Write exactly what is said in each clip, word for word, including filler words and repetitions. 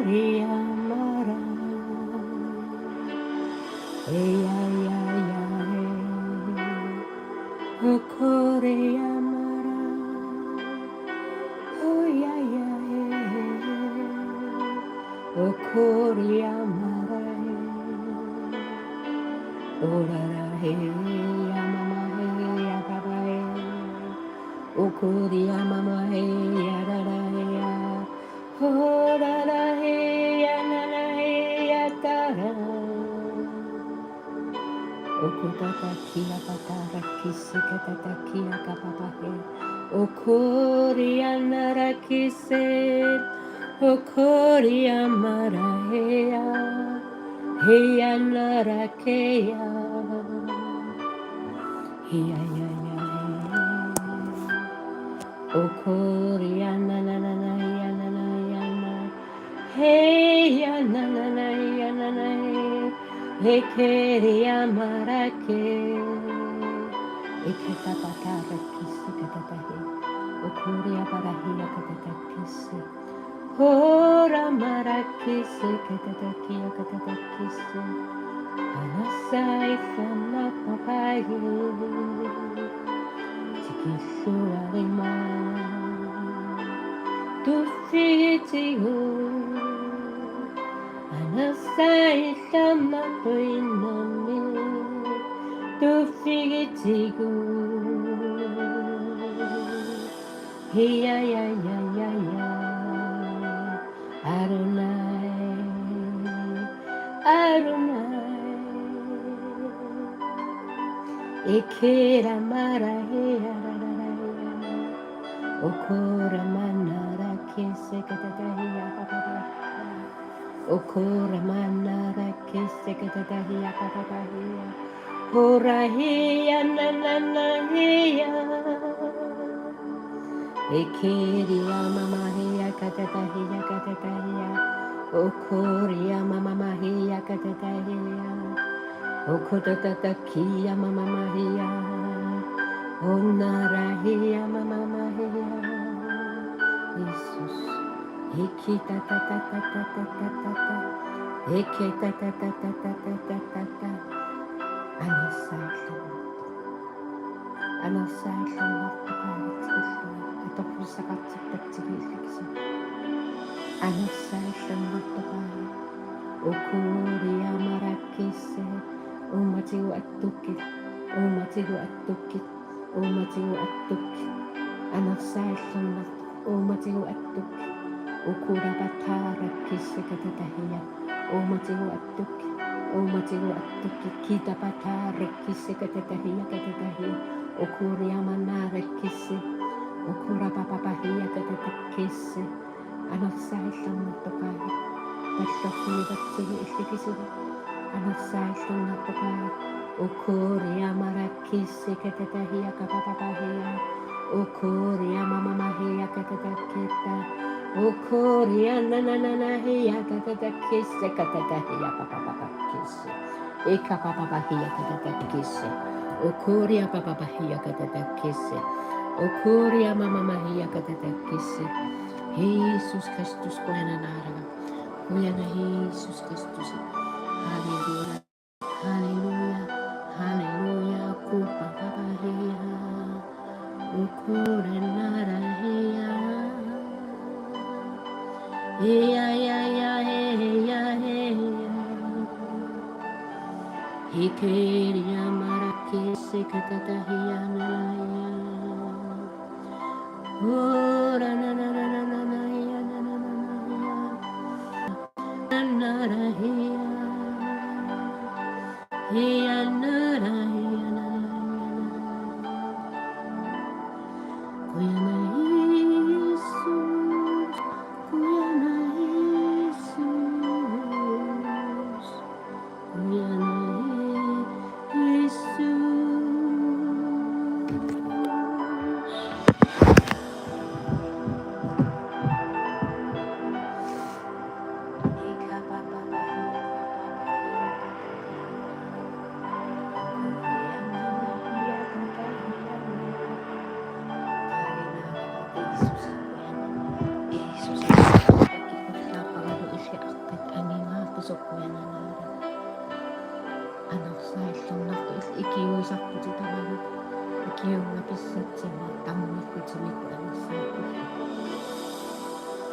Yamara. Hey, ya, ya, ya, hey. Okori yamara. Oh, ya, ya, hey, hey, hey. Okori yamara, hey. Orara, hey, ya mama, hey, ya baba, hey. Okori yamama, hey, ya rara, hey, ya. Orara, hey, ya nana, hey, ya tara. Okutatakia patara kisi katakia kapapahe. Okori anara kisi. Okori amara heya. Heya nara keya. Heya ya ya heya. Okori ananana heya nana heya na. Heya nana heya nana heya. Ekeri amara ke. Eketa patara kisi katatahi. Okori apara heya katata kisi. Hora mara kisi katatakia katata kisi. Anasa isama papayu. Tikillu arima. Tufitigu. Anasa isama tuinami. Tufitigu. Hiya ya ya ya ya. Adonai, Adonai. Ekera mara heya rara heya. Okora manara kese katata heya papa. Okora manara kese katata heya papa heya. Hora heya nana heya. Ekeri amama heya katata heya katata heya. Okori amama heya katata heya. Okotata kia mama heya. Onara heya mama heya. Jesus. Eki ta ta ta ta ta ta ta ta ta. Eke ta ta ta ta ta ta ta ta ta. Anasaallunnartoq. Anasaallunnartoqaatsikillugu. Atorfissaqartippat tikilliksi. Anasaallunnartoqaat. Ukuri amarakkissi. Uummatigut attukkit. Uummatigut attukkit. Uummatigut attukkit. Anasaallunnartoq. Uummatigut attukkit. Ukurapataarakkissi katatahiya. Uummatigut attukkit. Uummatigut attukkit. Kitapataarakkissi katatahiya katatahiya. Ukuri amanaarakkissi. Ukurapapapahiya katatakkissi. Anasaallunnartoqaat. Tallorsuivatsigu illikisigu. Anasaallunnartoqaat. Ukuri amarakkissi katatahiya kapapapahiya. Ukuri amamamahiya katatakkita. Ukuri anananahiya katatakkissi katatahiya papapapakkissi. Ikapapapahiya katatakkissi. Ukuri apapapahiya katatakkissi. Ukuri amamamahiya katatakkissi. Jesus Kristus kuyananaarama. Kuyana Jesus Kristus. Halleluja. Halleluja. Halleluja. Kupapapahiya. Ukuranarahiya. Hiya, ya, ya, he, ya, he, ya. Hikeriya marakisi katatahiya nalaya. Ura na na na na na na ya na na na na ya. Anarahiya. Hiya narahiya narahiya narahiya. Kuyana Jesus, kuyana Jesus, kuyana Jesus.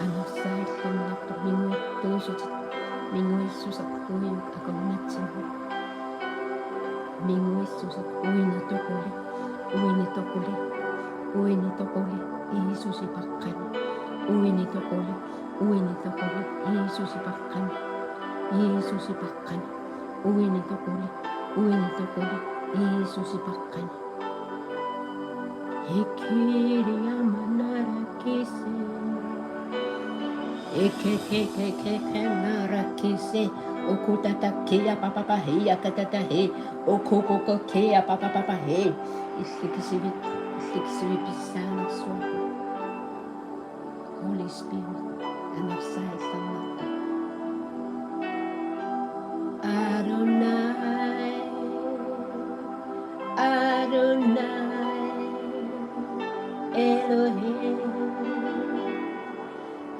Anersaallannarpoq minguittuusutit, minguissuseq uiuk akornatsinni. Minguissuseq uini toquli, uini toquli, uini toquli, Jiisusipaqqani. Uini toquli, uini toquli, Jiisusipaqqani. Jiisusipaqqani. Uini toquli, uini toquli, Jiisusipaqqani. Ekeriamanarakise. Ekekekekekemarakise. Okutatakia papapahia katatahi. Okukokokia papapapahi. Illikisivit, illikisivit pissaanersuaq. Holy Spirit, anersaallannartoq. Adonai, Adonai, Elohim,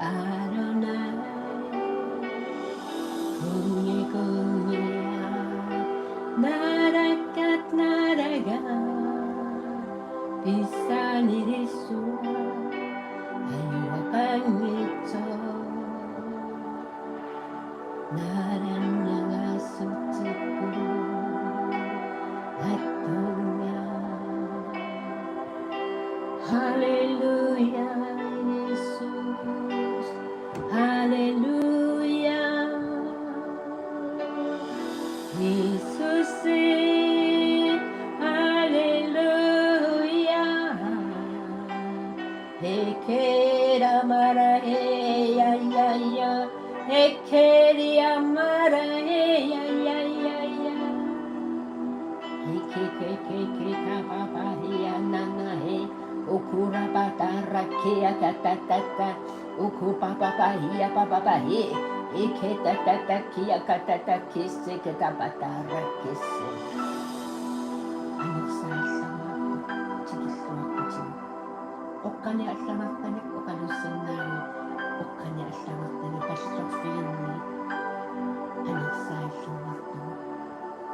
Adonai, kungi kungia, narakat naraga, pissanirissua, ayuaqanngitsoq. Naranniagassutsikku attunga. Halleluja, Jiisus. Halleluja, Jiisusi. Halleluja. Ekeriamanarakise, ya, ya, ya. Ekeriamanarakise, ya, ya, ya, ya. Ekekekekekapapahia nanahi. Okurapatarakia katatata. Okupapapahia papapahi. Eketatatakia katatakise ketapatarakise. Anersaallarmat tikilluaqqutigu. Oqqani allanartanik oqalussinnaagu, oqqani allanartanik pallorfiginni anersaallunnartugut.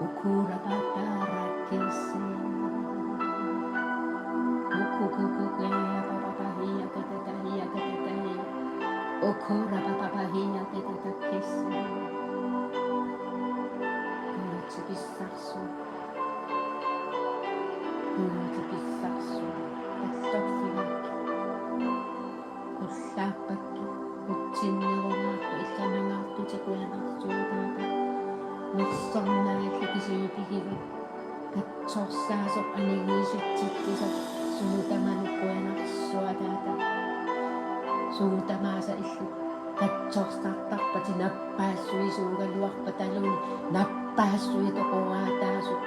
Okurapatarakkisi. Okukukukuia papapahia katatahi, katatahi. Okurapapahia katatakkisi. Kuutikissarsu. Kuutikissarsu. Pallorfigakkit. Kullaappakkit. Kutsinnerugaarput illanangaartutit kujanarsuutaata. Nersornaallu kisiipigivat. Katsorsaasoq anigiisitsittisoq suut tamanut kujanarsuataata. Suut tamaasa illit katsorsartarpatit nappaassuit suugaluarpataluni nappaassuit toqoraataasut.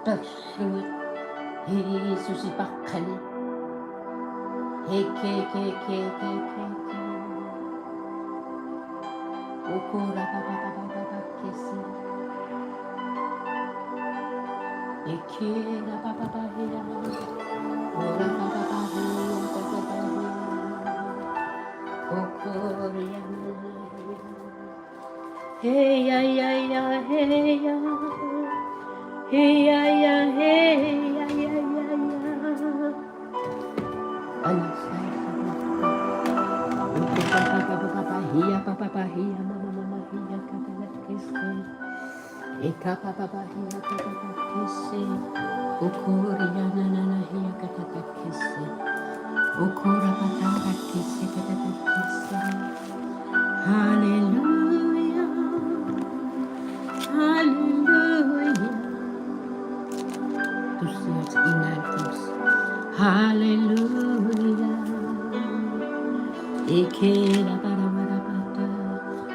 Perlugit Jiisusipaqqani. Heke, heke, heke, heke. Okurapapapapapakisi. Ekirapapapahia. Orapapapahia, papapahia. Okoriamahia. Hey ya ya ya, hey ya. Hey ya ya, hey ya ya ya ya. Anersaallarmat. Hiya papapahia, mama mama hia, katatakkisi. Eka papapahia, katatakkisi. Okoriananahia, katatakkisi. Okorapatarakkisi, katatakkisi. Halleluja. Halleluja. Tussiat enoghalvfems. Halleluja. Ekela paramarapata.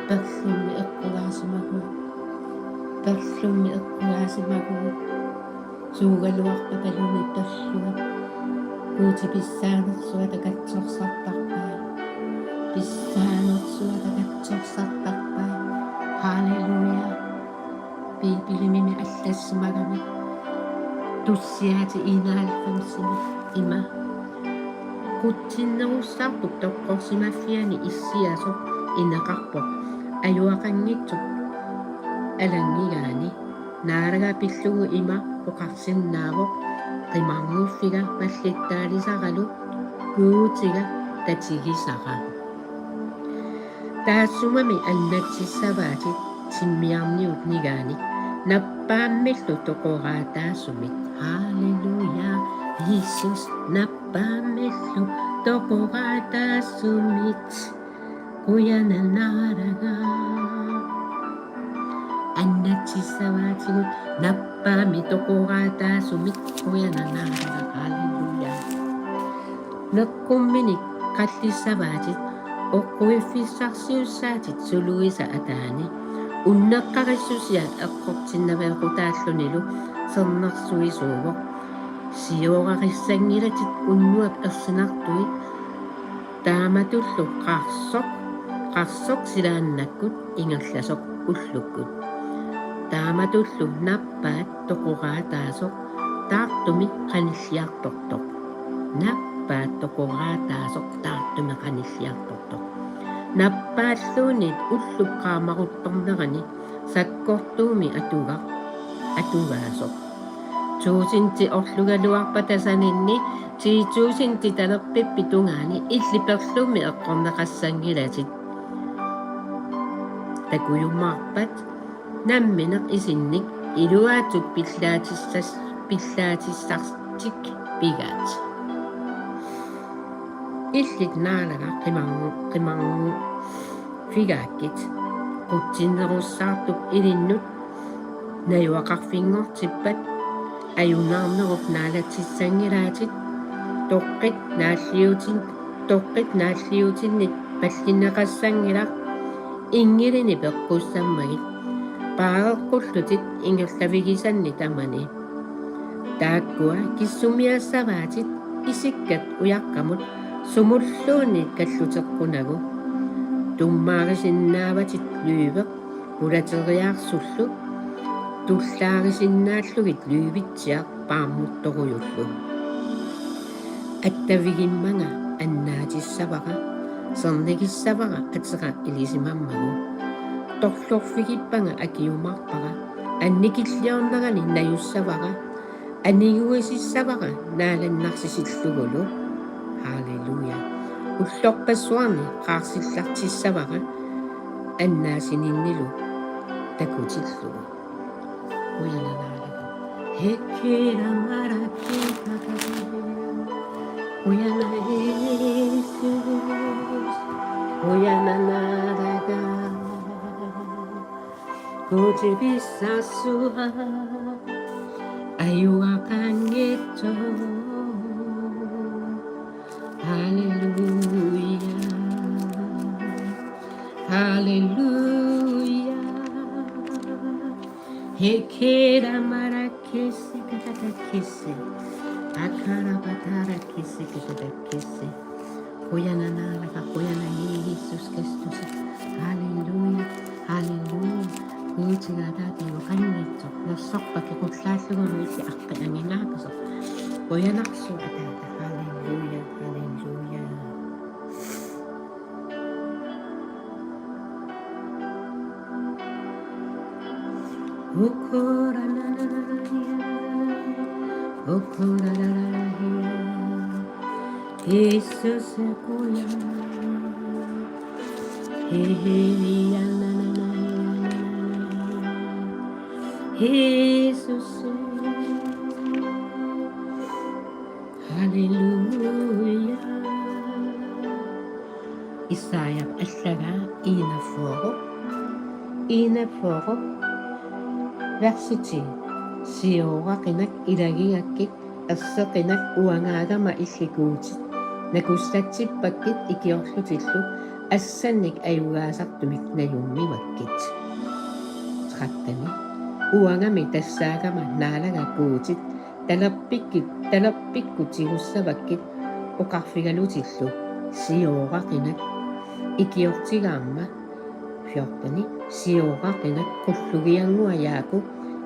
Perlummi eqqugaasimaguit. Perlummi eqqugaasimaguit. Suugaluarpataluni perluat. Guutip pissaanersuata katsorsartarpai. Pissaanersuata katsorsartarpai. Halleluja. Biibilimimi allassimagami. Tussiat enoghalvfemsimi ima. Kutsinnerussaartup toqqorsimaffiani issiasoq ineqarpoq. Ajuaqanngitsoq alanngigaani. Naalaga pillugu ima oqarsinnaavoq: Qimarnguffiga mallittaalisaralu Guutiga tatigisara. Taassumami annatsissavaatit timmiarniut nigaannik nappaammillu toqoraataasumit. Halleluja. Jesus, nappaammillu toqoraataasumit. Qujanaq naalaga. Annatsissavaatigut nappaammi toqoraataasumit. Qujanaq naalaga. Halleluja. Meqqumminik qallissavaatit oqquiffissarsiussaatit suluisa ataani. Unneqqarissusia eqqortinnaveequtaallunilu sernersuisuuvoq. Sioorarissanngilatit unnuap ersinartui. Taamatullu qarsoq, qarsoq silaannakkut ingerlasoq ullukkut. Taamatullu nappaat toqoraataasoq taartumik qanilliartortoq. Nappaat toqoraataasoq taartumik qanilliartortoq. Nappaalluunniit ullup qaamaruttornerani sakkortuumik atugaq, atugaasoq. Tuusinti orlugaluarpat tasaninni ti tuusinti talerpippit tungaani illit perluummik eqqorneqassanngilatit. Takujumaarpat nammineq isinnik iluaatsut pillaatissas-, pillaatissartik pigaat. Illit naalaga qimarngu-, qimarngufigaakkit. Qutsinnerussaartup ilinnut najugaqarfinngortippat ajunaarnerup naalatsissanngilaatit. Toqqit naalliutin-, toqqit naalliutinnik pallinneqassanngilaq. Inngilinik peqqussammagit paareqqullutit ingerlavigisanni tamani. Taakkua kissumiassavaatit isikkat ujaqqamut sumulluunniit kalluteqqunagu. Tummaarisinnaavatit løveq pulateriaarsullu, tullaarisinnaallugit løvitsiaq paarmuttorujullu. Attavigimmanga annaatissavara, sernigissavara atera ilisimammagu. Torlorfigippanga akiumaarpara, annikilliornerani najussavara, aniguisissavara naalannarsisillugulu. Halleluja. Ullorpassuarni qaarsillartissavara annaasininnilu takutillugu. Qujanaq naalaga. Hekira marakita. Qujanaq Jesus. Qujanaq naalaga. Guutip pissarsuaq ajugaqanngitsoq. Halleluja. Halleluja. Hekera marakisi katatakisi. Akara patara kisi katatakisi. Qujanaq naalaga, qujanaq Jesus Kristus. Halleluja, halleluja. Guutiga ataata ajuqanngitsoq, nersorpakka qullaallugu nuisi aqqi anginaakusoq. Qujanarsuaq ataata, halleluja, halleluja. Ukora na na na na ya, ukora na na na ya. Jesus, qujanaq. He, he, ya, na, na, na, ya, na, na, na, ya. Jesus. Halleluja. Esaja allagaa enogfyrre, enogfyrre, versi ti. Sioraqinak ilagigakkit, erseqinak uangaagama illit Guutit nakussatsippakkit ikiorlutillu assannik ajugaasartumik najummivakkit. Tretteni. Uangami tassaagama naalaga Guutit talerpikkut, talerpikkut tigussavakkit oqarfigalutillu: Sioraqinak ikiortigaarma. Fjorteni. Sioraqinak qullugianngua Jaaku,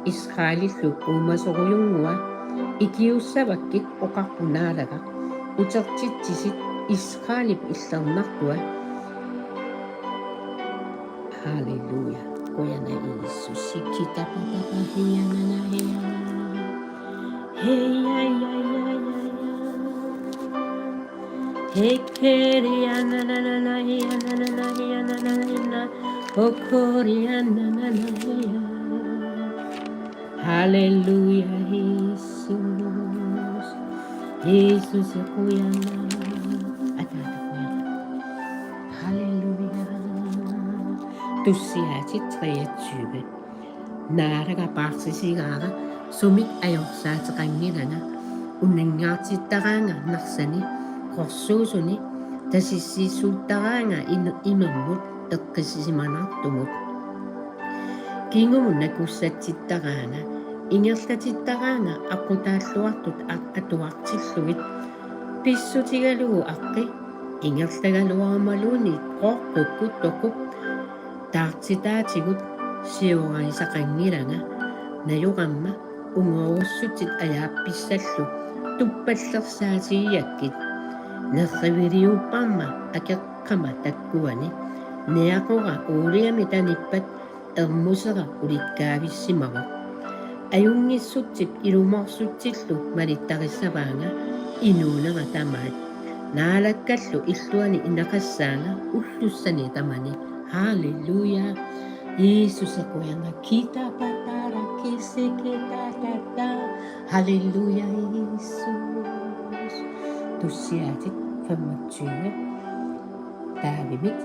Israelillu uumasorujunnguaq, ikiussavakkit oqarpoq naalagaq: Utertitsisit Israelip illernartua. Halleluja. Qujanaq Jesus. Sikitapatapa hiyananahia. Heya, ya, ya, ya, ya. Hekerianananahianananahianananahiana. Hokorianananahiana. Halleluja, Jesus. Jesus, qujanaq. Ataata, qujanaq. Halleluja. Tussiaatit treogtyve. Naalagaq paarsisigaara sumik ajorsaateqanngilanga, uninngaartittaraanga narsani, qorsuusuni, tasissiissuuttaraanga in-, imermut eqqissisimanartumut. Kingumut nakussattittaraanga, ingerlatittaraanga aqqutaalluartut a-, atuartillugit. Pissutigalugu aqqi ingerlagaluarumaluunniit qooqqukkut toqup taartitaatigut siorarisaqanngilanga, najorama ungorussutsit ajaappissallu tuppallersaatigigakkit. Nerriviliupparma akeqqama takkuani, niaqora uuliami tanippat ermusera ulikkaavissimavoq. Ajunngissutsip ilumorsutsillu malittarissavaanga inuunera tamaat. Naalakkallu illuani ineqassaanga ullussani tamani. Halleluja. Jesus, qujanaq. Kita patara kisi kita tata. Halleluja, Jesus. Tussiaatit femogtyve. Taavimik: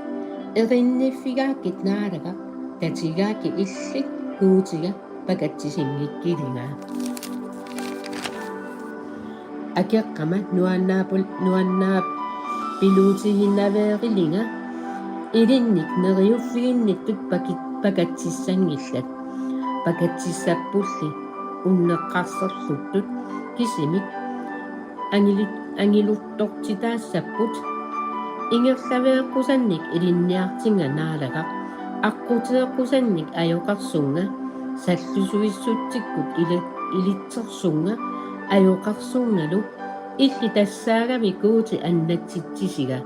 Erinniffigaakkit Naalagaq, tatigaakkit illit Guutiga pakatsisinngikkilinga. Akeqqama nuannaapul-, nuannaapiluutiginaveerilinga, ilinnik neriuffiginnittut paki-, pakatsissanngillat. Pakatsissappulli unneqqarserluttut kisimik angilu-, angiluttortitaassapput. Ingerlaveeqqusannik ilinniartinnga Naalagaq, aqqutigeqqusannik ajoqersunnga, sallusuissutsikkut ili-, ilitsersunnga ajoqersunngalu, illit tassaagavit Guuti annatsitsisiga.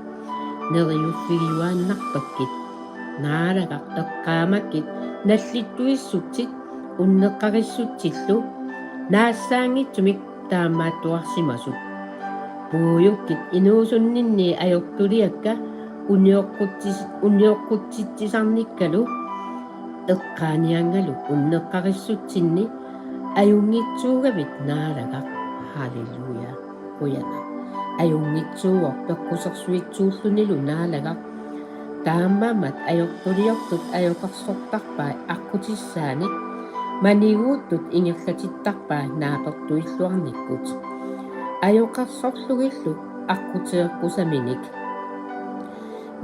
Neriuffigiuaannarpakkit. Naalagaq eqqaamakkit nallittuissutsit unneqqarissutsillu naassaanngitsumik taamaattuarsimasut. Puiukkit inuusunninni ajortuliakka unioqqutsis-, unioqqutsitsisarnikkalu eqqaanianngalu unneqqarissutsinni ajunngitsuugavit Naalagaq. Halleluja. Qujanaq. Ajunngitsuuvoq peqqusersuitsuullunilu Naalagaq. Taamaammat ajortuliortut ajoqersortarpai aqqutissaanik, maniguuttut ingerlatittarpai naapertuilluarnikkut. Ajoqersorlugillu aqqutigeqqusaminik.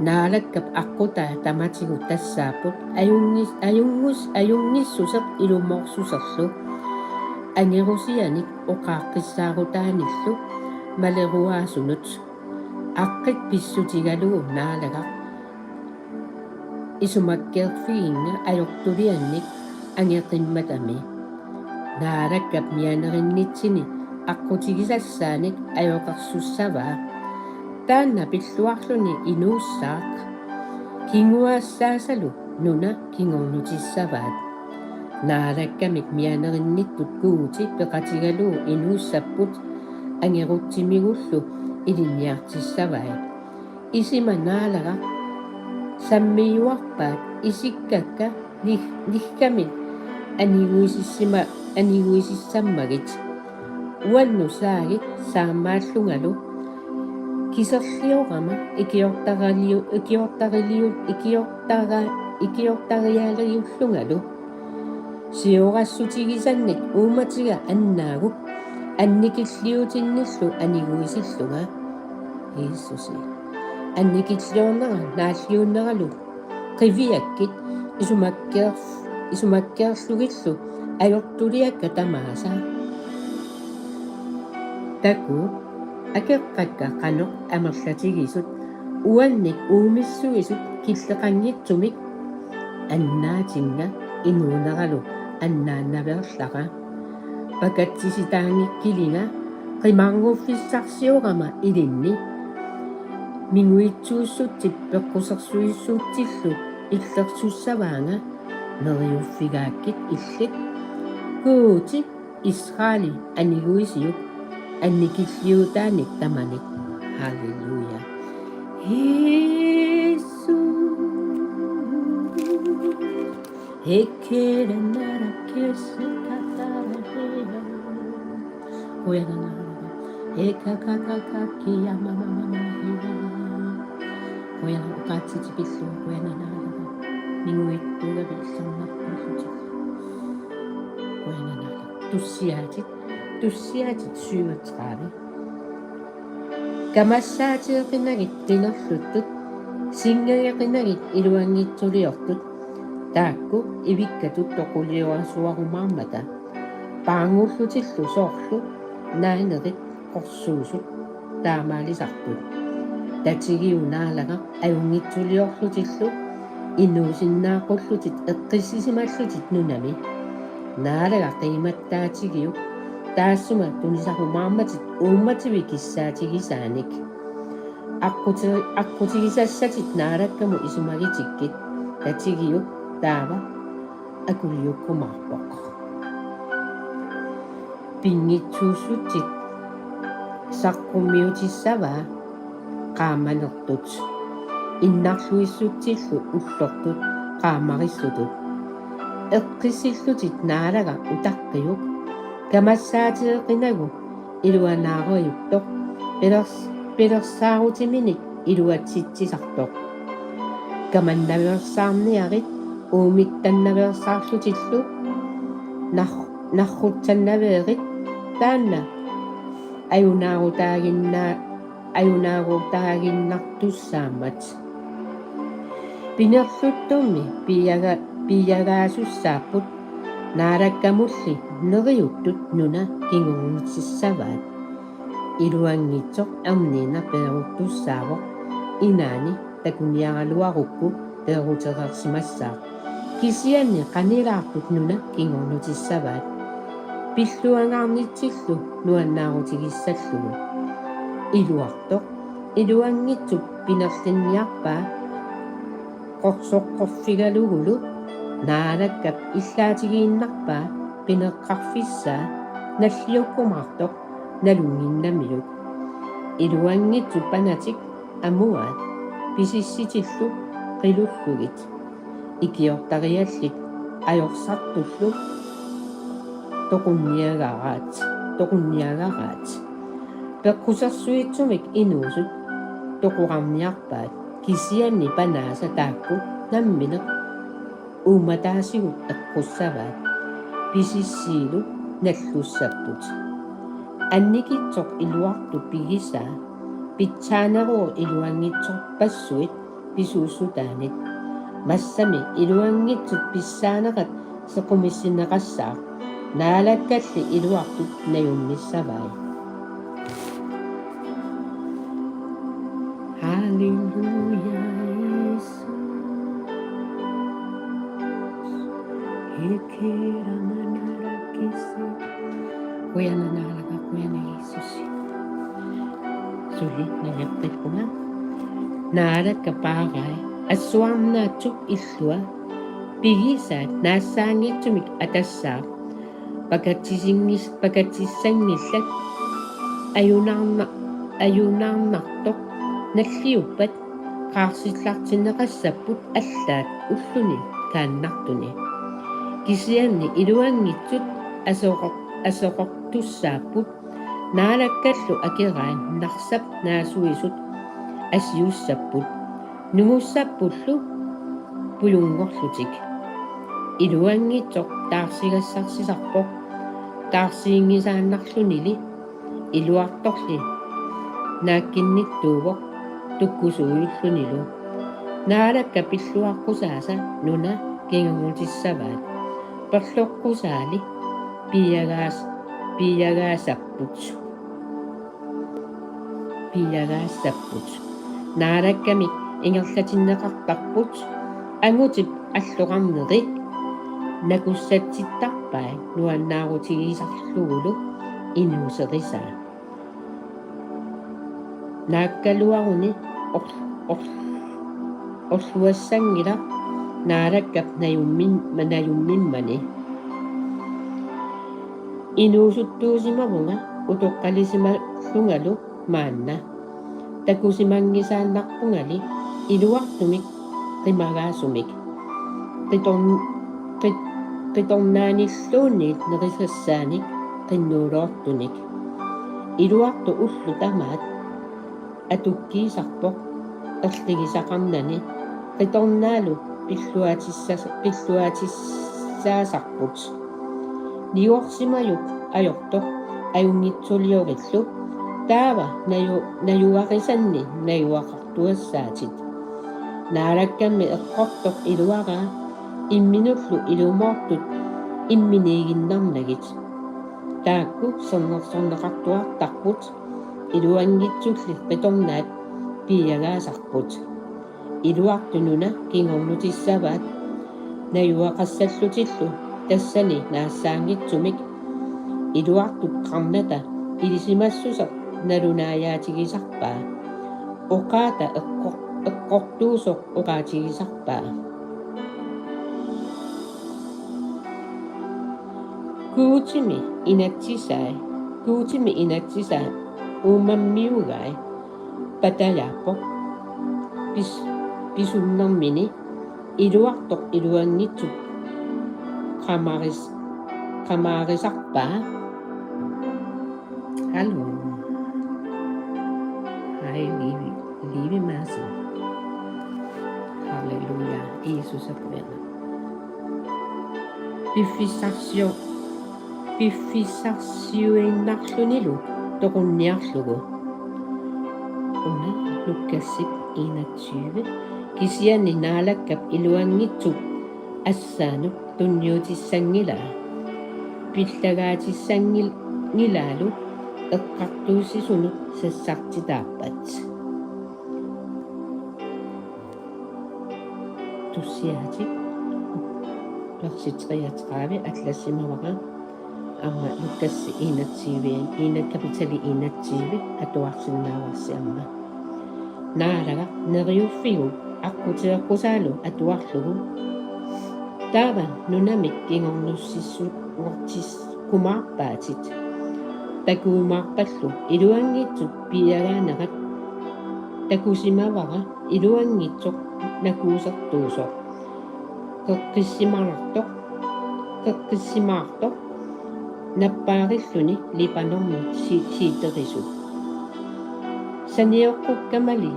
Naalakkap aqqutaa tamatigut tassaapput ajunngis-, ajunngis-, ajunngissutsit ilumorsuserlu. Angerusianik oqaaqqissaarutaanillu maleruaasunut. Aqqit pissutigalugu Naalagaq isumakkeerfiginnga ajortuliannik angeqimmatami. Naalakkap mianerinnitsini aqqutigisassaanik ajoqersussavaa. Taanna pilluarluni inuussaaq. Kinguaassaasalu nuna kingornutissavaat. Naalakkamik mianerinnittut Guuti peqatigalugu inuussapput, angerutsimigullu ilinniartissavai. Isima Naalagaq sammiuarpaat isikkakka nig-, niggamik aniguisissima-, aniguisissammagit. Uannut saagit saammaallungalu kiserliorama ikiortaraliu-, ikiortariliu-, ikiortara-, ikiortarialiullungalu. Siorassutigisannik uummatiga annaagup annikilliutinnillu aniguisillunga. Jesusi. Annikilliornera naalliunneralu qiviakkit isumakkeer-, isumakkeerlugillu ajortuliakka tamaasa. Takuuk, akeqqakka qanoq amerlatigisut uannik uumissuisut killeqanngitsumik annaatinnga inuuneralu annaannaveerlara. Pakatsisitaanngikkilinga qimarnguffissarsiorama ilinni. Minguitsuussutsip peqqusersuissuutsillu illersussavaanga neriuffigaakkit illit. Guuti Israeli aniguisiuk annikilliutaanik tamanik. Halleluja. Ekkerannarakkesikatarahiya. Kuyananarakka. Ekakakakakiamamamamahiya. Kuyanaq oqaatsitipillugu kuyananarakka. Minguittuugavit illarnarpallutik. Kuyananarakka. Tussiaatit. Tussiaatit syvogtredive. Kamassaateeqinagit qinerluttut, singageqinagit iluanngitsuliortut, taakku ivikkatut toquliorasuarumaarmata, paarngullutillu soorlu naanerit qorsuusut taamaalisartut. Tatigiuk Naalagaq ajunngitsuliorlutillu inuusinnaaqqullutit eqqissisimallutit nunami. Naalagaq qiimattaatigiuk taassuma tunisarumaarmatit uummativit kissaatigisaanik. Aqquti-, aqqutigisassatit Naalakkamut isumagitikkit, tatigiuk taava akuliukkumaarpoq. Pinngitsuussutsit saqqummiutissavaa qaamanertut, innarluissutsillu ullortut qaamarissutut. Eqqissillutit Naalagaq utaqqiuk, kamassaateeqinagu iluanaarujuttoq, pilers-, pilersaarutiminik iluatsitsisartoq. Kamannaveersaarniarit uumittannaveersaarlutillu nar-, narrutsannaveerit, taanna ajunaarutaaginna-, ajunaarutaaginnartussaammat. Pinerluttummi piiaga-, piiagaasussaapput, Naalakkamulli neriuttut nuna kingornutissavaat. Iluanngitsoq erniinnaq peeruttussaavoq, inaani takuniaraluarukku peerutereersimassaaq. Kisianni qanilaartut nuna kingornutissavaat, pilluangaarnitsillu nuannaarutigissallugu. Iluartoq iluanngitsup pinerlinniarpaa qorsoqqorfigalugulu Naalakkap illaatigiinnarpaa qineqqarfissaa nalliukkumaartoq nalunnginnamiuk. Iluanngitsut panatik amuaat pisissitillu qilullugit. Ikiortariallit ajorsartullu toqunniagaraat, toqunniagaraat. Peqqusersuitsumik inuusut toqorarniarpaat, kisianni panaasa taakku nammineq uummataasigut eqqussavaat, pisissiilu nallussapput. Annikitsoq iluartup pigisaa pitsaaneruvoq iluanngitsorpassuit pisuussutaanit. Massami iluanngitsut pissaanerat sequmissinneqassaaq, Naalakkalli iluartut najummissavai. Halleluja, Jesus. Ekeramanarakkisi. Kujananaaraka, kujana Jiisusi. Suli nangeqqippunga. Naalakka paarai assuarnaatsuk illua pigisaat naassaanngitsumik atassaaq. Pakatsisingis-, pakatsissanngillat ajunaarna-, ajunaarnartoq nalliuppat qaarsillartinneqassapput allaat ulluni kaannartuni. Kisianni iluanngitsut asoqor-, asoqortussaapput, Naalakkallu akerai narsap naasuisut asiussapput, nungussappullu pujunngorlutik. Iluanngitsoq taarsigassarsisarpoq, taarsiinngisaannarlunili iluartorli naakkinnittuuvoq tukkusuujullunilu. Naalakka pilluaqqusaasa nuna kingornutissavaat. Perloqqusaali piiagaas-, piiagaassapput. Piiagaassapput. Naalakkamik ingerlatinneqartarput, angutip alloqarneri nakussatsittarpai nuannaarutigisarlugulu inuuserisaa. Naakkaluaruni or-, or-, orluassanngilaq Naalakkap najummin-, najummimmani. Inuusuttuusimavunga utoqqalisimallungalu maanna. Takusimanngisaannarpungali iluartumik qimagaasumik. Qitorn-, qit-, qitornaanilluunniit nerisassaanik qinnuuloortunik. Iluartoq ullut tamaat atukkiisarpoq erligisaqarnani, qitornaalu pilluatissas-, pilluatissaasarput. Niuersimajuk ajortoq ajunngitsuliorlu, taava naju-, najuarisanni najuaqartuassaatit. Naalakkammi eqqortoq iluaraa imminullu ilumoortut imminiiginnarnagit. Taakku sernersorneqartuartarput, iluanngitsulli qitornaat piiagaasarput. Iluartoq nuna kingornutissavaat najuaqassallutillu tassani naassaanngitsumik. Iluartup qarnata ilisimassuseq nalunaajaatigisarpaa. Oqaata eqqor-, eqqortuusoq oqaatigisarpaa. Guutimi inatsisai, Guutimi inatsisai uumammiugai patajaappoq pis-, pisunnermini iluartoq iluanngitsup qamaris-, qamaarisarpaa. Hallo. Hej, Livi, Livi Madsen. Halleluja. Jesusa qujanaq. Piffissarsio-, piffissarsiuinnarlunilu toqunniarlugu. Una Lukassip enogtyve. Kisianni Naalakkap iluanngitsup assaanut tunniutissanngilaa. Pillagaatissanngil-, ngilaalu eqqartuussisunut sassartitaappat. Tussiatit. Versi treogtredive allassimavara. Aamma Lukas enogtyve, ena-, kapitali enogtyve atuarsinnaavarsi aamma. Naalagaq neriuffigu aqqutigeqqusaalu atuarlugu: Taava nunamik kingornussissu-, -ssissumaarpaatit. Takuumaarpallu iluanngitsut piiagaanerat takusimavara iluanngitsoq nakuusertuusoq. Qeqqissimaartoq, qeqqissimaartoq nappaarilluni Libanormi si-, siiterisut. Sanioqqukkamali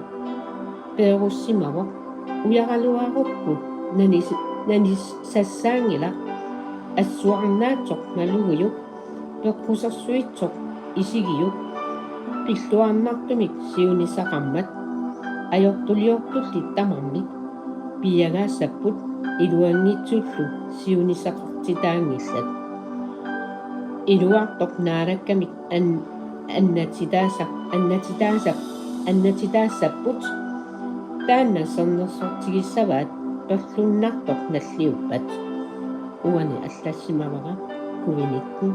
peerussimavoq: Ujaraluarukku nanis-, nanisassaanngilaq, assuarnaatsoq malugiuk, peqqusersuitsoq isigiuk, pilluarnartumik siunissaqarmat. Ajortuliortulli tamarmik piiagaassapput iluanngitsullu siunissaqartitaanngillat. Iluartoq Naalakkamik an-, annatitaasa-, annatitaasa-, annatitaassapput. Taanna sernersortigissavaat perlunnartoq nalliuppat. Uani allassimavara covid nitten.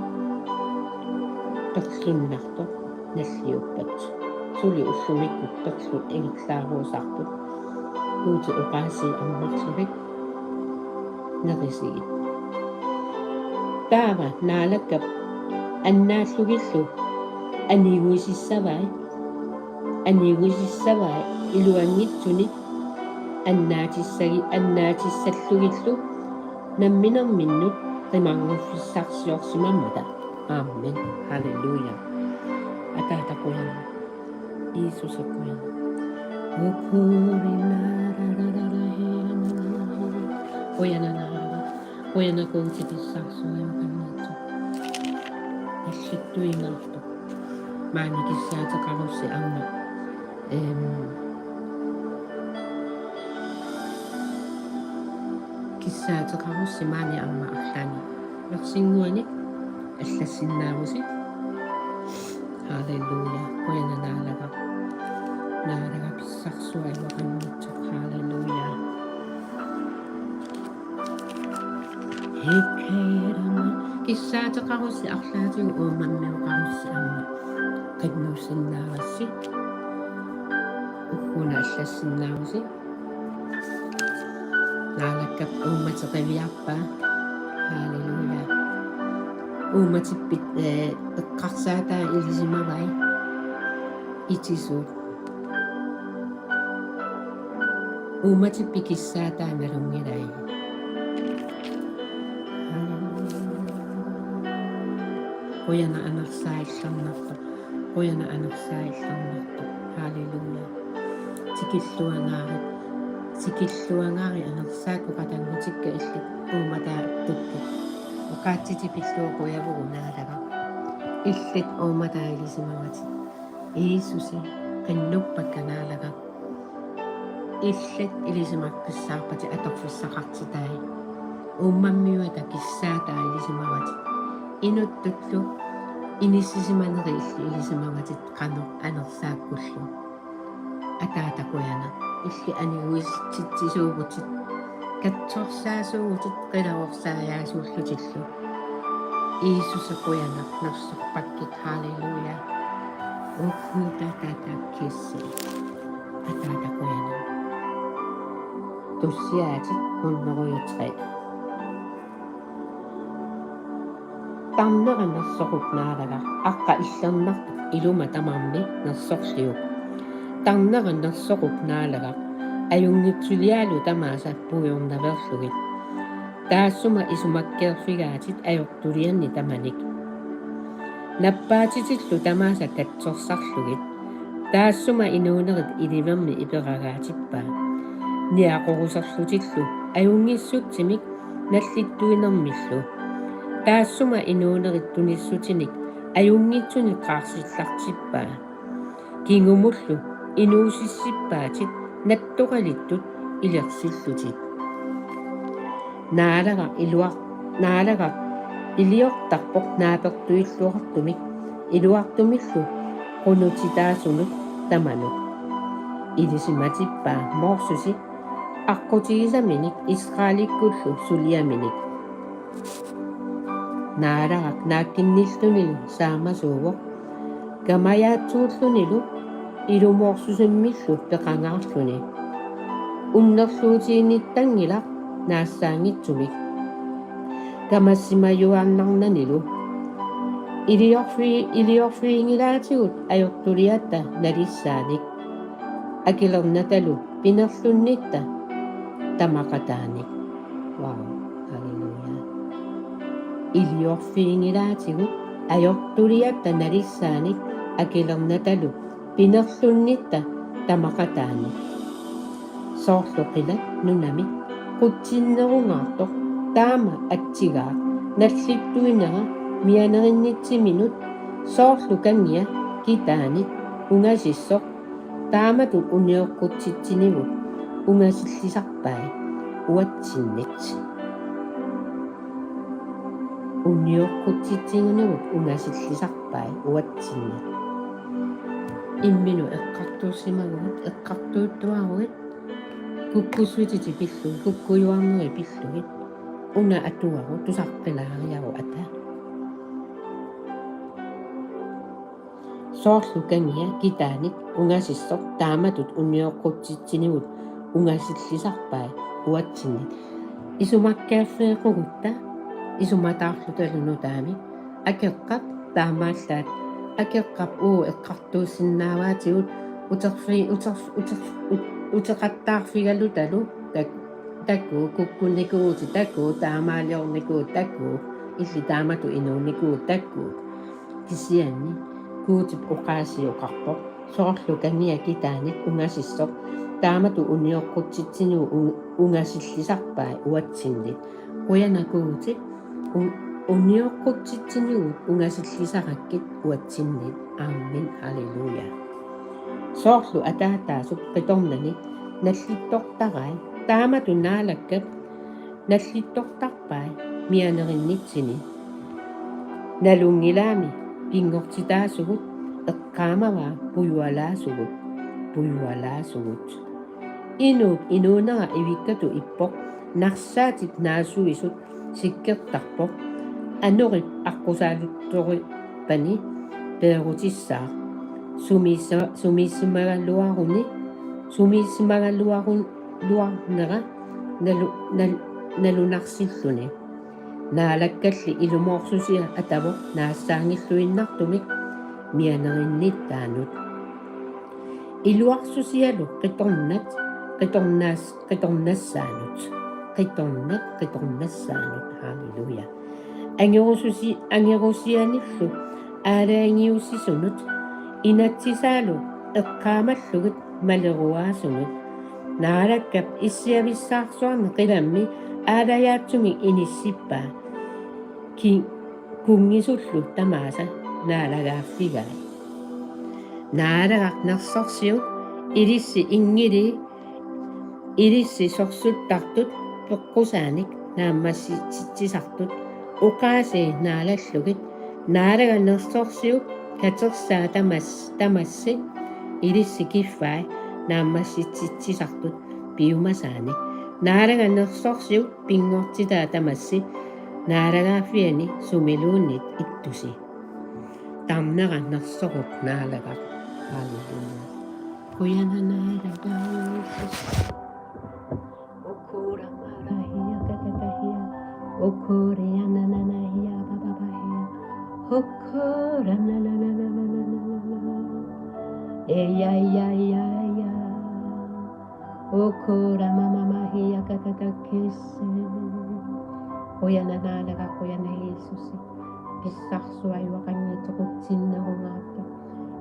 Perlunnartoq nalliuppat. Suli ullumikkut perluk ingerlaarusaarput. Guutip oqaasii ammarlutik nerisigit. Taava Naalakkap annaallugillu aniguisissavai, aniguisissavai iluanngitsuni annaatissagi-, annaatissallugillu namminerminnut qimarnguffissarsiorsimammata. Amen. Halleluja. Ataata qujanaq. Jesusa qujanaq. Qujanaq. Qujanaq Guutip pissarsuaq ajornartoq. Allittuinnartoq. Maani kissaateqarussi aamma. Em, kissaateqarussi maani aamma arlaanni. Versinnguanik allassinnaavusi. Halleluja. Qujanaq Naalagaq. Naalagaq pissarsuaq ajornartoq. Halleluja. Hikkeerama. Kissaateqarussi arlaatigut uummammiuqarussi aamma. Qinnuussinnaavarsi. Ugguna allassinnaavusi. Naalakkap uummateq qiviarpaa. Halleluja. Uummatippit, eh, eqqarsaataa ilisimavai. Itisuut. Uummatippit kissaataa nalunngilai. Qujanaq anersaallernartoq. Qujanaq anersaallernartoq. Halleluja. Tikilluangaarit. Tikilluangaarit anersaakkut qatanngutikka illit uummataattukkit. Oqaatsitik pillugu qujavugut Naalagaq. Illit uummataa ilisimavatit. Jiisusi, qinnuppakka Naalagaq. Illit ilisimaqqissaarpatit atorfissaqartitai. Uummammiuata kissaataa ilisimavatit. Inuttullu inissisimaneri illit ilisimavatit qanoq anersaakkullu. Ataata qujanaq, illit aniguisitsisuuvutit. Katsorsaasuuvutit qilavorsaajaasullutillu. Jiisusi qujanaq, nersorpakkit, halleluja. Ukku tata kissi. Ataata qujanaq. Tussiaatit hundrede og tre. Tarnera nersorup Naalagaq, aqqa illernartup iluma tamarmi nersorliuk. Tarnera nersorup Naalagaq, ajunngitsuliaalu tamaasa puigornaveerlugit. Taassuma isumakkeerfigaatit ajortulianni tamanik. Nappaatitillu tamaasa katsorsarlugit. Taassuma inuunerit ilivermi iperagaatippaa. Niaqoruserlutillu ajunngissutsimik nallittuinermillu. Taassuma inuunerit tunissutinik ajunngitsunik qaarsillartippaa. Kingumullu inuusissippaatit nattoralittut ilersillutit. Naalagaq iluar-, Naalagaq iliortarpoq naapertuilluartumik, iluartumillu qunutitaasunut tamanut. Ilisimatippaa Morsesi aqqutigisaminik Israelikkullu suliaminik. Naalagaq naakkinnillunilu saamasuuvoq, kamajaatsuullunilu ilumorsusimmillu peqangaarluni. Unnerluutiginnittanngilaq naassaanngitsumik. Kamassimajuaannarnanilu. Iliorfi-, iliorfiginngilaatigut ajortuliatta nalissaanik. Akilernatalu pinerlunnitta tamaqataanik. Wow, halleluja. Iliorfiginngilaatigut ajortuliatta nalissaanik akilernatalu pinerlunnitta tamaqataanik. Soorlu qilat nunami qutsinnerungaartoq taama atsigaaq nallittuinera mianerinnitsiminut, soorlu kangia kitaanit ungasissoq taamatut unioqqutsitsinigut ungasillisarpai uatsinnit. Unioqqutsitsinigut ungasillisarpai uatsinnit. Imminut eqqartuussimaguit, eqqartuuttuaruit, kukkussutit pillugit, kukkujuarnerit pillugit, una atuaru tusaqqilaariaruk ata. Soorlu kangia kitaanit ungasissoq taamatut unioqqutsitsinigut ungasillisarpai uatsinnit. Isumakkaaffeequgutta isumataarlutalu nutaamik akeqqap taamaallaat akeqqap uu eqqartuussinnaavaatigut uterfi-, uterf-, uterf-, ut-, uteqattaarfigalutalu tak-, takuuk, kukkunnikuuvutit takuuk, taamaaliornikuuvutit takuuk, illit taamatut inuunnikuuvutit takuuk. Kisianni Guutip oqaasioqarpoq, soorlu kangia kitaanit ungasissoq taamatut unioqqutsitsinigut un-, ungasillisarpai uatsinnit. Qujanaq Guuti, un-, unioqqutsitsinigut ungasillisarakkit uatsinnit. Amen. Halleluja. Soorlu ataataasup qitornani nallittortarai taamatut Naalakkap nallittortarpai mianerinnitsinni. Nalunngilaami pinngortitaasugut eqqaamavaa pujualaasugut, pujualaasugut. Inuup inuunera ivikkatut ippoq, narsaatip naasuisut sikkertarpoq, anorip aqqusaaluttorippani peerutissaaq. Sumiissa-, sumiissimagaluaruni, sumiissimagaluarun-, luarnera nalu-, nal-, nalunarsilluni. Naalakkalli ilumoorsusia atavoq naassaanngilluinnartumik mianerinnittaanut. Iluarsusialu qitornat, qitornas-, qitornassaanut. Qitornat, qitornassaanut. Halleluja. Angerususi-, angerusianillu aalajangiussisunut, inatsisaalu eqqaamallugit maleruaasunut. Naalakkap issiavissaarsuarni qilammi aalajaatsumik inissippaa. Ki-, kunngisullu tamaasa naalagaaffigai. Naalagaq nersorsiuk ilissi inngilii, ilissi sorsuttartut peqqusaanik naammassitsisartut oqaasii naalallugit. Naalaga nersorsiuk katersaa tamas-, tamassi ilissi kiffai naammassitsisartut piumasaanik. Naalaga nersorsiuk pinngortitaa tamassi naalagaaffiani sumiluunniit ittusi. Tarnera nersorup naalagaq. Halleluja. Qujanaq naalagaq, Jiisusi. Okora marahia katatahia. Okoria nananahia bababahia. Okora nanananananana. Eya, ya, ya, ya. Okora mamamahia katatakese. Qujanaq naalagaq, qujanaq Jiisusi. Pissarsuaq ajuaqanngitsoq, qutsinnerungaartoq.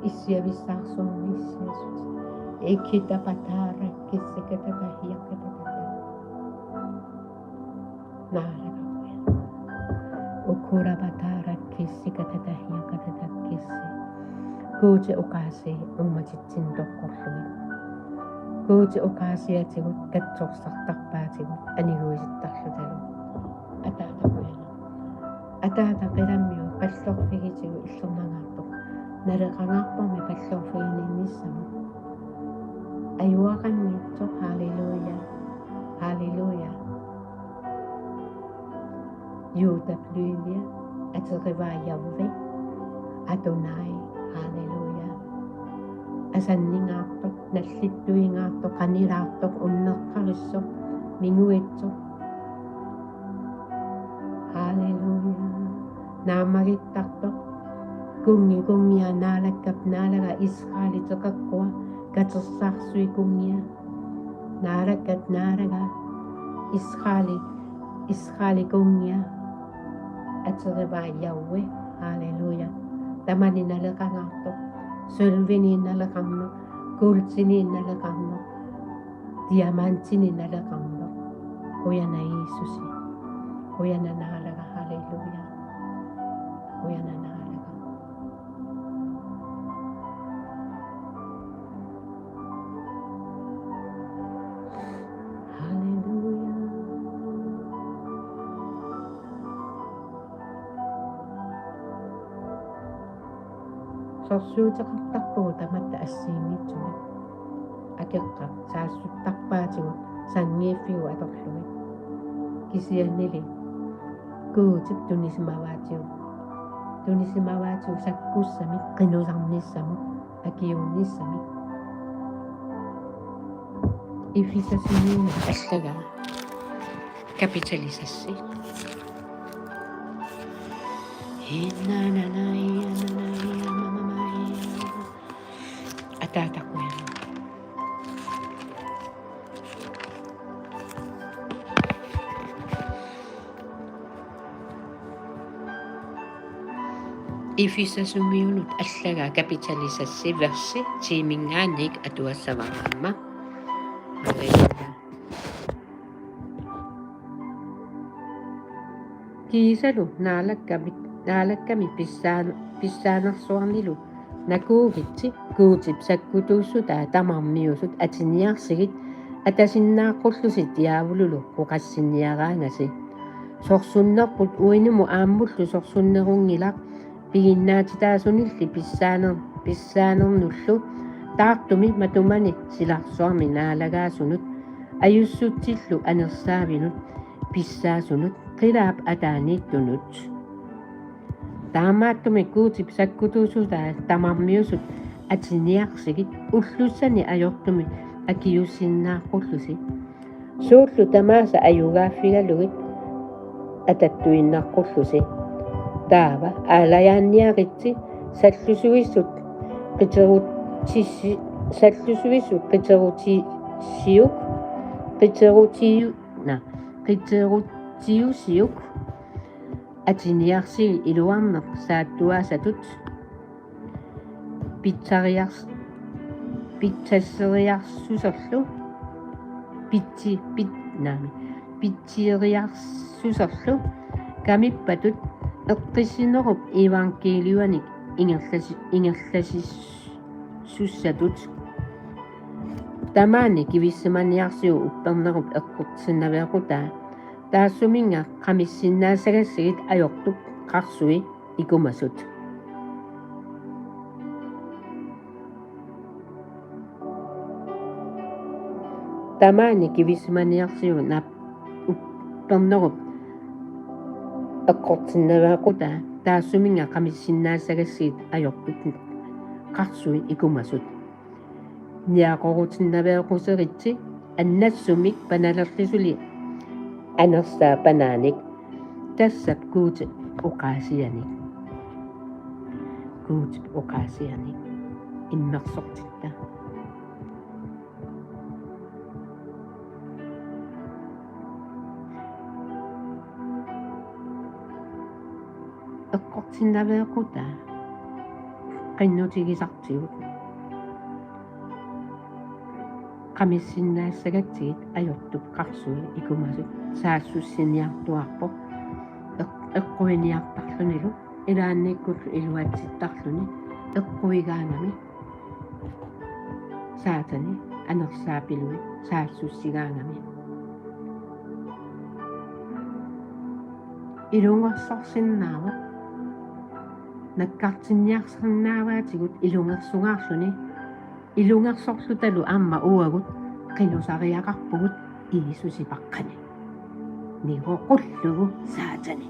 Issiavissaarsuarmi issiasut. Ikitapataarakkissi katatahia katatata. Naalagaq, qujanaq. Okorapataarakkissi katatahia katatakkissi. Guutip oqaasii uummatitsinni toqqorlugit. Guutip oqaasiatigut katsorsartarpaatigut aniguisittarlutalu. Ataata, qujanaq. Ataata, qilammiut qallorfigitigut illernangaartoq. Naleqangaarpormi qallorfigininnissamut. Ajuaqanngitsoq, halleluja. Halleluja. Juudap Lydia, aterivaa Jahve, Adonai, halleluja. Asanningaartoq, nallittuingaartoq, qanilaartoq, unneqqarissoq, minguitsoq. Halleluja. Naammagittartoq, kunngi kunngia, naalakkap naalaga, Israelip teqeqqua, katersaarsuit kunngia. Naalakkap naalaga, Israeli, Israeli kunngia, aterivaa Jahve, halleluja. Tamani naleqangaartoq, sølvini naleqarneq, kuultini naleqarneq, diamantini naleqarneq. Qujanaq Jiisusi. Qujanaq naalagaq, halleluja. Qujanaq naalagaq. Halleluja. Sorsuuteqartarpugut tamatta assigiinngitsumik. Akeqqat saassuttarpaatigut sanngiiffigut atorlugit. Kisiannili Guutip tunisimavaatigut. Tunisimavaatigut sakkussamik qinusarnissamut, akiuunnissamik. Efesasumiunut allagaa, kapitali seks. Hinananaia, nananaia, mamamaia. Ataata, qujanaq. Efesasumiunut allagaa, kapitali seks, versi ti-minngaanniit atuassavara aamma. Halleluja. Kiisalu naalakkamik, naalakkamik pissaan-, pissaanersuarnilu nakuugitsi, Guutip sakkutuussutaa tamarmiusut atiniarsigit, atasinnaaqqullusi diaavululu oqassinniaraangasi. Sorsunnerput uinumut aammullu sorsunnerunngilaq, piginnaatitaasunilli pissaaner-, pissaanernullu, taartumi matumani silarsuarmi naalagaasunut, ajussutsillu anersaavinut, pissaasunut, qilaap ataaniittunut. Taamaattumik Guutip sakkutuussutaa tamarmiusut atiniarsigit, ullussani ajortumik akiuussinnaaqqullusi. Suullu tamaasa ajugaaffigalugit atattuinnaaqqullusi. Taava aalajaanniaritsi sallusuisut qiterutisi-, sallusuisut qiterutisiuk, qiterutiu-, na, qiterutsiusiuk atiniarsigit iluarneq saattuaasatut. pitseriars-, pitsasseriarsuserlu, pitsi-, pit-, naami, pitseriarsuserlu kamippatut eqqissinerup iivangkiiliuanik ingerlasi-, ingerlasissutissatut. Tamaani kivissimaniarsiuk uppernerup eqqortinnaveeqqutaa, taassuminnga qamissinnaassagassigit ajortup qarsui ikumasut. Tamaani kivissimaniarsiuk naap-, uppernerup eqqortinnaveeqqutaa, taassuminnga qamissinnaassagassigit ajortup qarsui ikumasut. Niaqorutinnaveeqquseritsi annassumik panalerlusi suli anersaap anaanik. Tassap Guutip oqaasianik. Guutip oqaasianik. Immersortitta. Eqqortinnaveeqqutaa qinnutigisartigut. Qamissinnaassagatsigit ajortup qarsui ikumasut saassussiniartuaarpoq. Eq-, eqquiniartarlunilu ilaannikkut iluatsittarluni eqquigaangami. Saatani anersaapilui saassussigaangami. Ilungersorsinnaavoq. Nakkartinniarsinnaavaatigut ilungersungaarluni. Ilungersorlutalu aamma uagut qinusariaqarpugut Jiisusipaqqani. Nigoqullugu Saatani.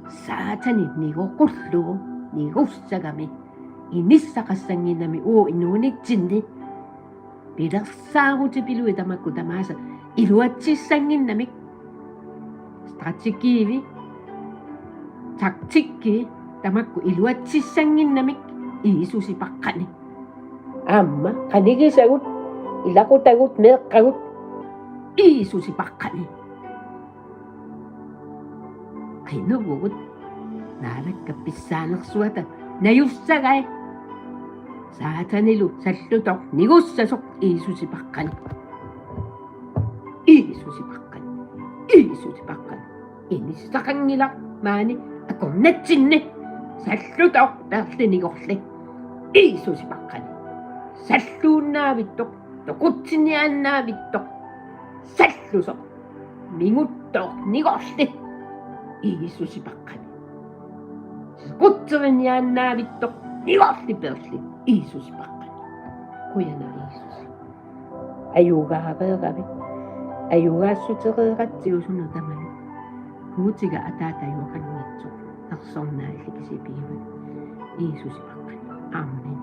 Saatani nigoqullugu nigussagami. Inissaqassannginnami uagut inuunitsinni. Pilersaarutipilui tamakku tamaasa iluatsissannginnamik. Strategiivi, taktikki tamakku iluatsissannginnamik Jiisusipaqqani. Aamma qanigisagut, ilaqutagut, meeqqagut Jiisusipaqqani. Qinuvugut, Naalakkat pissaanersuata najussagai. Saatanilu sallutoq nigussasoq Jiisusipaqqani. Jiisusipaqqani. Jiisusipaqqani. Inissaqanngilaq maani akornatsinni. Sallutoq peerli nigorli. Jiisusipaqqani. Salluunnaavittoq, toqutsiniaannaavittoq. Sallusoq. Minguttooq nigorli. Jiisusipaqqani. Toqutseriniaannaavittoq nigorli peerli. Jiisusipaqqani. Qujanaq Jiisusi. Ajugaareeravit. Ajugaassutereeratsigu suna tamani. Guutiga Ataata ajuaqanngitsoq. Nersornaa illit kisiat pigivat. Jiisusipaqqani. Amen.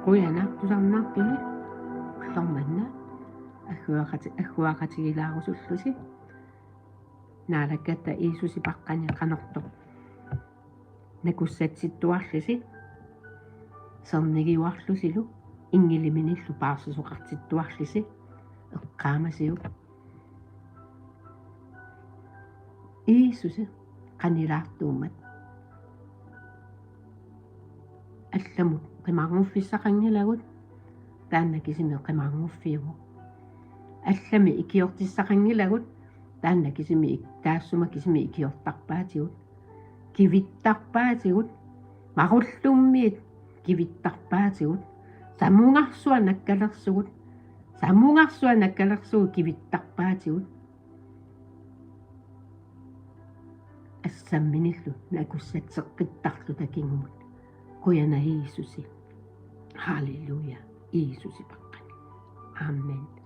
Qujanaq tusarnaarpigit. Ullormanna agguaqati-, agguaqatigilaarusullusi. Naalakkatta Jiisusipaqqani qanortoq nakussatsittuarlusi, sernigiuarlusilu, inngiliminillu paarsisoqartittuarlusi, eqqaamasiuk. Jiisusi qanilaartuummat. Allamut qimarnguffissaqanngilagut, taanna kisimi qimarnguffiuvoq. Allami ikiortissaqanngilagut, taanna kisimi ik-, taassuma kisimi ikiortarpaatigut. Kivittarpaatigut, marullummiit kivittarpaatigut, samungarsuaq nakkalersugut, samungarsuaq nakkalersugut kivittarpaatigut. Assamminillu nakussatseqqittarluta kingumut. Qujanaq Jiisusi. Halleluja. Jiisusipaqqani. Amen.